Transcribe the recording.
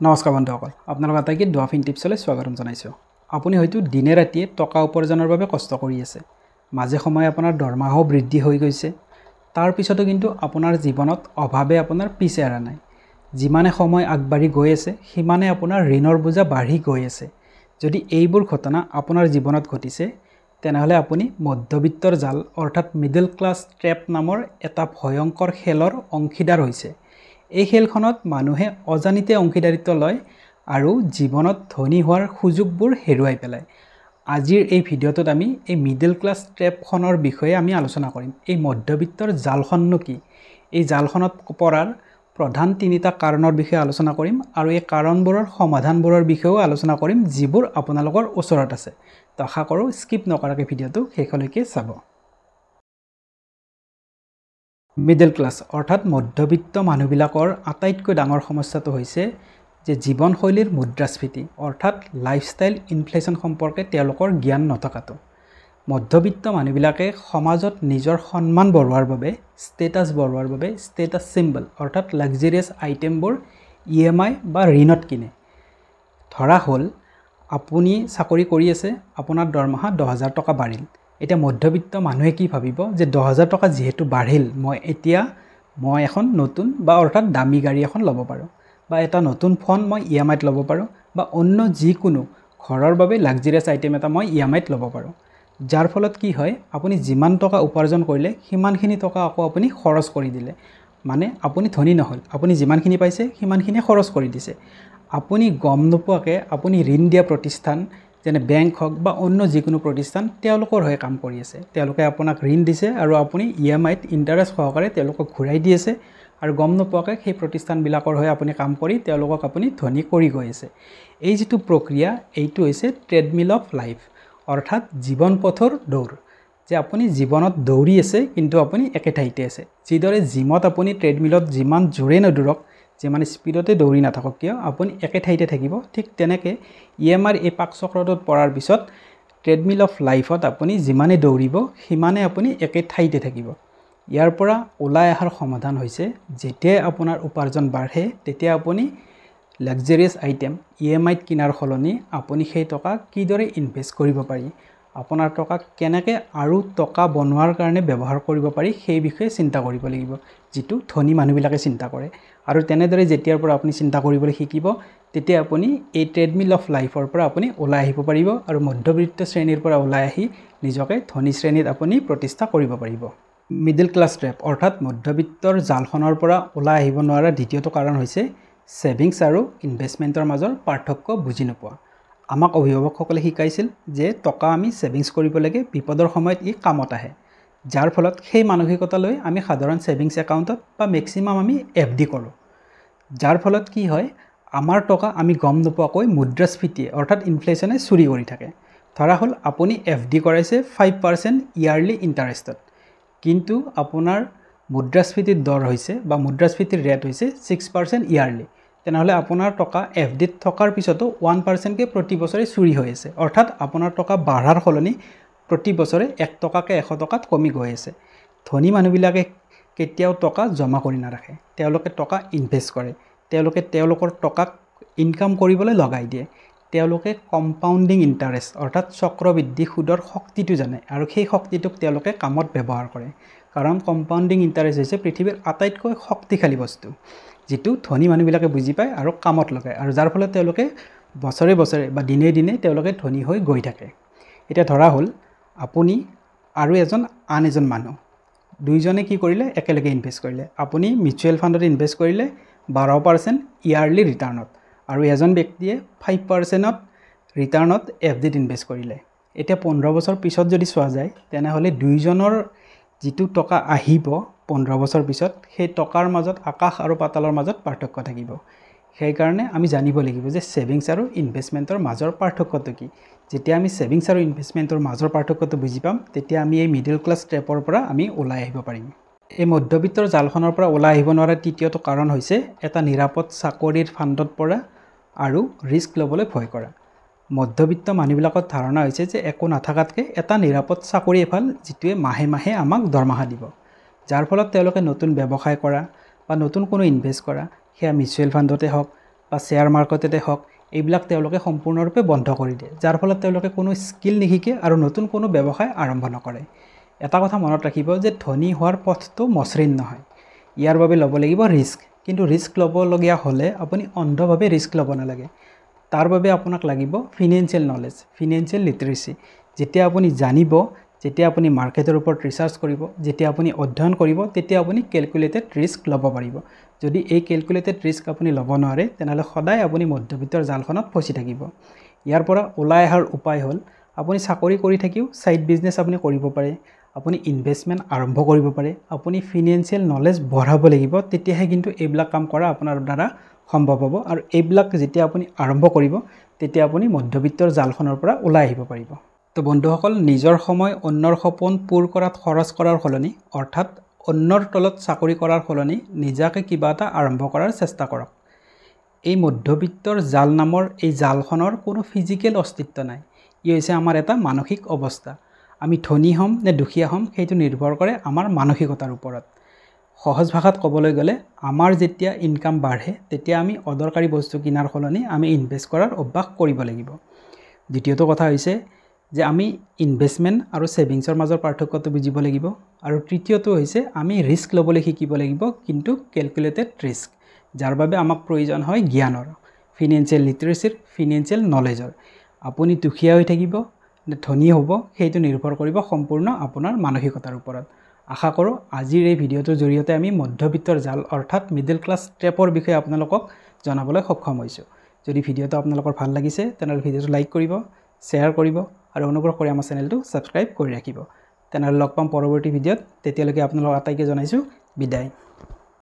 নমস্কাৰ বন্ধুসকল, আপোনালোক আটাইকে দুৱাফিন টিপছলৈ স্বাগতম জনাইছোঁ। আপুনি হয়তো দিনে ৰাতিয়ে টকা উপাৰ্জনৰ বাবে কষ্ট কৰি আছে, মাজে সময়ে আপোনাৰ দৰমহাও বৃদ্ধি হৈ গৈছে, তাৰপিছতো কিন্তু আপোনাৰ জীৱনত অভাৱে আপোনাৰ পিছ এৰা নাই। যিমানে সময় আগবাঢ়ি গৈ আছে সিমানে আপোনাৰ ঋণৰ বোজা বাঢ়ি গৈ আছে। যদি এইবোৰ ঘটনা আপোনাৰ জীৱনত ঘটিছে তেনেহ'লে আপুনি মধ্যবিত্তৰ জাল অৰ্থাৎ মিডল ক্লাছ ট্ৰেপ নামৰ এটা ভয়ংকৰ খেলৰ অংশীদাৰ হৈছে। এই খেলখনত মানুহে অজানিতে অংশীদাৰিত্ব লয় আৰু জীৱনত ধনী হোৱাৰ সুযোগবোৰ হেৰুৱাই পেলায়। আজিৰ এই ভিডিঅ'টোত আমি এই মিডল ক্লাছ ট্ৰেপখনৰ বিষয়ে আমি আলোচনা কৰিম। এই মধ্যবিত্তৰ জালখননো কি, এই জালখনত পৰাৰ প্ৰধান তিনিটা কাৰণৰ বিষয়ে আলোচনা কৰিম আৰু এই কাৰণবোৰৰ সমাধানবোৰৰ বিষয়েও আলোচনা কৰিম যিবোৰ আপোনালোকৰ ওচৰত আছে। তো আশা কৰোঁ স্কিপ নকৰাকৈ ভিডিঅ'টো শেষলৈকে চাব। মিডল ক্লাছ অৰ্থাৎ মধ্যবিত্ত মানুহবিলাকৰ আটাইতকৈ ডাঙৰ সমস্যাটো হৈছে যে জীৱনশৈলীৰ মুদ্ৰাস্ফীতি অৰ্থাৎ লাইফষ্টাইল ইনফ্লেশ্যন সম্পৰ্কে তেওঁলোকৰ জ্ঞান নথকাটো। মধ্যবিত্ত মানুহবিলাকে সমাজত নিজৰ সন্মান বঢ়োৱাৰ বাবে, ষ্টেটাছ বঢ়োৱাৰ বাবে ষ্টেটাছ চিম্বল অৰ্থাৎ লাক্সাৰিয়াছ আইটেমবোৰ EMI বা ঋণত কিনে। ধৰা হ'ল আপুনি চাকৰি কৰি আছে, আপোনাৰ দৰমহা 10,000 টকা বাঢ়িল। এতিয়া মধ্যবিত্ত মানুহে কি ভাবিব যে 10,000 টকা যিহেতু বাঢ়িল, মই এতিয়া এখন নতুন বা অৰ্থাৎ দামী গাড়ী এখন ল'ব পাৰোঁ বা এটা নতুন ফোন মই EMIত ল'ব পাৰোঁ বা অন্য যিকোনো ঘৰৰ বাবে লাক্সাৰিয়াছ আইটেম এটা মই EMIত ল'ব পাৰোঁ। যাৰ ফলত কি হয়, আপুনি যিমান টকা উপাৰ্জন কৰিলে সিমানখিনি টকা আকৌ আপুনি খৰচ কৰি দিলে, মানে আপুনি ধনী নহ'ল, আপুনি যিমানখিনি পাইছে সিমানখিনি খৰচ কৰি দিছে। আপুনি গম নোপোৱাকৈ আপুনি ঋণ দিয়া প্ৰতিষ্ঠান যেনে বেংক হওক বা অন্য যিকোনো প্ৰতিষ্ঠান তেওঁলোকৰ হৈ কাম কৰি আছে। তেওঁলোকে আপোনাক ঋণ দিছে আৰু আপুনি EMIত ইণ্টাৰেষ্ট সহকাৰে তেওঁলোকক ঘূৰাই দি আছে আৰু গম নোপোৱাকৈ সেই প্ৰতিষ্ঠানবিলাকৰ হৈ আপুনি কাম কৰি তেওঁলোকক আপুনি ধনী কৰি গৈ আছে। এই যিটো প্ৰক্ৰিয়া, এইটো হৈছে ট্ৰেডমিল অফ লাইফ অৰ্থাৎ জীৱন পথৰ দৌৰ, যে আপুনি জীৱনত দৌৰি আছে কিন্তু আপুনি একে ঠাইতে আছে। যিদৰে জিমত আপুনি ট্ৰেডমিলত যিমান জোৰে নদৌৰক, যিমান স্পীডতে দৌৰি নাথাকক কিয়, আপুনি একে ঠাইতে থাকিব, ঠিক তেনেকৈ EMIৰ এই পাকচক্ৰটোত পৰাৰ পিছত ট্ৰেডমিল অফ লাইফত আপুনি যিমানে দৌৰিব সিমানে আপুনি একে ঠাইতে থাকিব। ইয়াৰ পৰা ওলাই অহাৰ সমাধান হৈছে যেতিয়াই আপোনাৰ উপাৰ্জন বাঢ়ে তেতিয়া আপুনি লাক্সাৰিয়াছ আইটেম EMIত কিনাৰ সলনি আপুনি সেই টকা কিদৰে ইনভেষ্ট কৰিব পাৰি, আপোনাৰ টকা কেনেকৈ আৰু টকা বনোৱাৰ কাৰণে ব্যৱহাৰ কৰিব পাৰি সেই বিষয়ে চিন্তা কৰিব লাগিব, যিটো ধনী মানুহবিলাকে চিন্তা কৰে। আৰু তেনেদৰে যেতিয়াৰ পৰা আপুনি চিন্তা কৰিবলৈ শিকিব তেতিয়া আপুনি এই ট্ৰেডমিল অফ লাইফৰ পৰা আপুনি ওলাই আহিব পাৰিব আৰু মধ্যবিত্ত শ্ৰেণীৰ পৰা ওলাই আহি নিজকে ধনী শ্ৰেণীত আপুনি প্ৰতিষ্ঠা কৰিব পাৰিব। মিডল ক্লাছ ট্ৰেপ অৰ্থাৎ মধ্যবিত্তৰ জালখনৰ পৰা ওলাই আহিব নোৱাৰাৰ দ্বিতীয়টো কাৰণ হৈছে ছেভিংছ আৰু ইনভেষ্টমেণ্টৰ মাজৰ পাৰ্থক্য বুজি নোপোৱা। আমাক অভিভাৱকসকলে শিকাইছিল যে টকা আমি ছেভিংছ কৰিব লাগে, বিপদৰ সময়ত ই কামত আহে, যাৰ ফলত সেই মানসিকতা লৈ আমি সাধাৰণ ছেভিংছ একাউণ্টত বা মেক্সিমাম আমি FD কৰোঁ। যাৰ ফলত কি হয়, আমাৰ টকা আমি গম নোপোৱাকৈ মুদ্ৰাস্ফীতিয়ে অৰ্থাৎ ইনফ্লেশ্যনে চুৰি কৰি থাকে। ধৰা হ'ল আপুনি FD কৰাইছে 5% ইয়াৰলি ইণ্টাৰেষ্টত, কিন্তু আপোনাৰ মুদ্ৰাস্ফীতিৰ দৰ হৈছে বা মুদ্ৰাস্ফীতিৰ ৰেট হৈছে 6% ইয়াৰলি। তেনেহ'লে আপোনাৰ টকা FDত থকাৰ পিছতো 1%কৈ প্ৰতি বছৰে চুৰি হৈ আছে, অৰ্থাৎ আপোনাৰ টকা বাঢ়াৰ সলনি প্ৰতি বছৰে 1 টকাকৈ 100 টকাত কমি গৈ আছে। ধনী মানুহবিলাকে কেতিয়াও টকা জমা কৰি নাৰাখে, তেওঁলোকে টকা ইনভেষ্ট কৰে, তেওঁলোকে তেওঁলোকৰ টকাক ইনকাম কৰিবলৈ লগাই দিয়ে। তেওঁলোকে কম্পাউণ্ডিং ইণ্টাৰেষ্ট অৰ্থাৎ চক্ৰবৃদ্ধি সুদৰ শক্তিটো জানে আৰু সেই শক্তিটোক তেওঁলোকে কামত ব্যৱহাৰ কৰে। কাৰণ কম্পাউণ্ডিং ইণ্টাৰেষ্ট হৈছে পৃথিৱীৰ আটাইতকৈ শক্তিশালী বস্তু, যিটো ধনী মানুহবিলাকে বুজি পায় আৰু কামত লগায়, আৰু যাৰ ফলত তেওঁলোকে বছৰে বছৰে বা দিনে দিনে তেওঁলোকে ধনী হৈ গৈ থাকে। এতিয়া ধৰা হ'ল আপুনি আৰু আন এজন মানুহ, দুইজনে কি কৰিলে, একেলগে ইনভেষ্ট কৰিলে। আপুনি মিউচুৱেল ফাণ্ডত ইনভেষ্ট কৰিলে 12% ইয়াৰলি ৰিটাৰ্ণত আৰু এজন ব্যক্তিয়ে 5%ত ৰিটাৰ্ণত FDত ইনভেষ্ট কৰিলে। এতিয়া 15 বছৰ পিছত যদি চোৱা যায় তেনেহ'লে দুইজনৰ যিটো টকা আহিব 15 বছৰ পিছত, সেই টকাৰ মাজত আকাশ আৰু পাতালৰ মাজত পাৰ্থক্য থাকিব। সেইকাৰণে আমি জানিব লাগিব যে ছেভিংছ আৰু ইনভেষ্টমেণ্টৰ মাজৰ পাৰ্থক্যটো কি। যেতিয়া আমি ছেভিংছ আৰু ইনভেষ্টমেণ্টৰ মাজৰ পাৰ্থক্যটো বুজি পাম তেতিয়া আমি এই মিডল ক্লাছ ট্ৰেপৰ পৰা আমি ওলাই আহিব পাৰিম। এই মধ্যবিত্তৰ জালখনৰ পৰা ওলাই আহিব নোৱাৰাৰ তৃতীয়টো কাৰণ হৈছে এটা নিৰাপদ চাকৰিৰ ফাণ্ডত পৰা আৰু ৰিস্ক ল'বলৈ ভয় কৰা। মধ্যবিত্ত মানুহবিলাকৰ ধাৰণা হৈছে যে একো নাথাকাতকৈ এটা নিৰাপদ চাকৰি ভাল, যিটোৱে মাহে মাহে আমাক দৰমহা দিব, যাৰ ফলত তেওঁলোকে নতুন ব্যৱসায় কৰা বা নতুন কোনো ইনভেষ্ট কৰা, সেয়া মিউচুৱেল ফাণ্ডতে হওক বা শ্বেয়াৰ মাৰ্কেটতে হওক, এইবিলাক তেওঁলোকে সম্পূৰ্ণৰূপে বন্ধ কৰি দিয়ে, যাৰ ফলত তেওঁলোকে কোনো স্কিল নিশিকে আৰু নতুন কোনো ব্যৱসায় আৰম্ভ নকৰে। এটা কথা মনত ৰাখিব যে ধনী হোৱাৰ পথটো মসৃণ নহয়, ইয়াৰ বাবে ল'ব লাগিব ৰিস্ক। কিন্তু ৰিস্ক ল'বলগীয়া হ'লে আপুনি অন্ধভাৱে ৰিস্ক ল'ব নালাগে। তাৰ বাবে আপোনাক লাগিব ফিনেন্সিয়েল নলেজ, ফিনেন্সিয়েল লিটাৰেচি। যেতিয়া আপুনি জানিব, যেতিয়া আপুনি মাৰ্কেটৰ ওপৰত ৰিচাৰ্চ কৰিব, যেতিয়া আপুনি অধ্যয়ন কৰিব, তেতিয়া আপুনি কেলকুলেটেড ৰিস্ক ল'ব পাৰিব। যদি এই কেলকুলেটেড ৰিস্ক আপুনি ল'ব নোৱাৰে, তেনেহ'লে সদায় আপুনি মধ্যবিত্তৰ জালখনত ফচি থাকিব। ইয়াৰ পৰা ওলাই অহাৰ উপায় হ'ল আপুনি চাকৰি কৰি থাকিও ছাইড বিজনেছ আপুনি কৰিব পাৰে, আপুনি ইনভেষ্টমেণ্ট আৰম্ভ কৰিব পাৰে, আপুনি ফিনেন্সিয়েল নলেজ বঢ়াব লাগিব, তেতিয়াহে কিন্তু এইবিলাক কাম কৰা আপোনাৰ দ্বাৰা সম্ভৱ হ'ব। আৰু এইবিলাক যেতিয়া আপুনি আৰম্ভ কৰিব, তেতিয়া আপুনি মধ্যবিত্তৰ জালখনৰ পৰা ওলাই আহিব পাৰিব। তো বন্ধুসকল, নিজৰ সময় অন্যৰ সপোন পূৰ কৰাত খৰচ কৰাৰ সলনি, অৰ্থাৎ অন্যৰ তলত চাকৰি কৰাৰ সলনি নিজাকে কিবা এটা আৰম্ভ কৰাৰ চেষ্টা কৰক। এই মধ্যবিত্তৰ জাল নামৰ এই জালখনৰ কোনো ফিজিকেল অস্তিত্ব নাই, ই হৈছে আমাৰ এটা মানসিক অৱস্থা। আমি ধনী হ'ম নে দুখীয়া হ'ম সেইটো নিৰ্ভৰ কৰে আমাৰ মানসিকতাৰ ওপৰত। সহজ ভাষাত ক'বলৈ গ'লে আমাৰ যেতিয়া ইনকাম বাঢ়ে, তেতিয়া আমি অদৰকাৰী বস্তু কিনাৰ সলনি আমি ইনভেষ্ট কৰাৰ অভ্যাস কৰিব লাগিব। দ্বিতীয়টো কথা হৈছে যে আমি ইনভেষ্টমেণ্ট আৰু ছেভিংছৰ মাজৰ পাৰ্থক্যটো বুজিব লাগিব। আৰু তৃতীয়টো হৈছে আমি ৰিস্ক ল'বলৈ শিকিব লাগিব, কিন্তু কেলকুলেটেড ৰিস্ক, যাৰ বাবে আমাক প্ৰয়োজন হয় জ্ঞানৰ, ফিনেন্সিয়েল লিটাৰেচিৰ, ফিনেন্সিয়েল নলেজৰ। আপুনি দুখীয়া হৈ থাকিব নে ধনী হ'ব সেইটো নিৰ্ভৰ কৰিব সম্পূৰ্ণ আপোনাৰ মানসিকতাৰ ওপৰত। আশা কৰোঁ আজিৰ এই ভিডিঅ'টোৰ জৰিয়তে আমি মধ্যবিত্তৰ জাল অৰ্থাৎ মিডল ক্লাছ ট্ৰেপৰ বিষয়ে আপোনালোকক জনাবলৈ সক্ষম হৈছোঁ। যদি ভিডিঅ'টো আপোনালোকৰ ভাল লাগিছে, তেনেহ'লে ভিডিঅ'টো লাইক কৰিব, শ্বেয়াৰ কৰিব আৰু অনুগ্ৰহ কৰি আমাৰ চেনেলটো ছাবস্ক্ৰাইব কৰি ৰাখিব। তেনেহ'লে লগ পাম পৰৱৰ্তী ভিডিঅ'ত, তেতিয়ালৈকে আপোনালোক আটাইকে জনাইছোঁ বিদায়।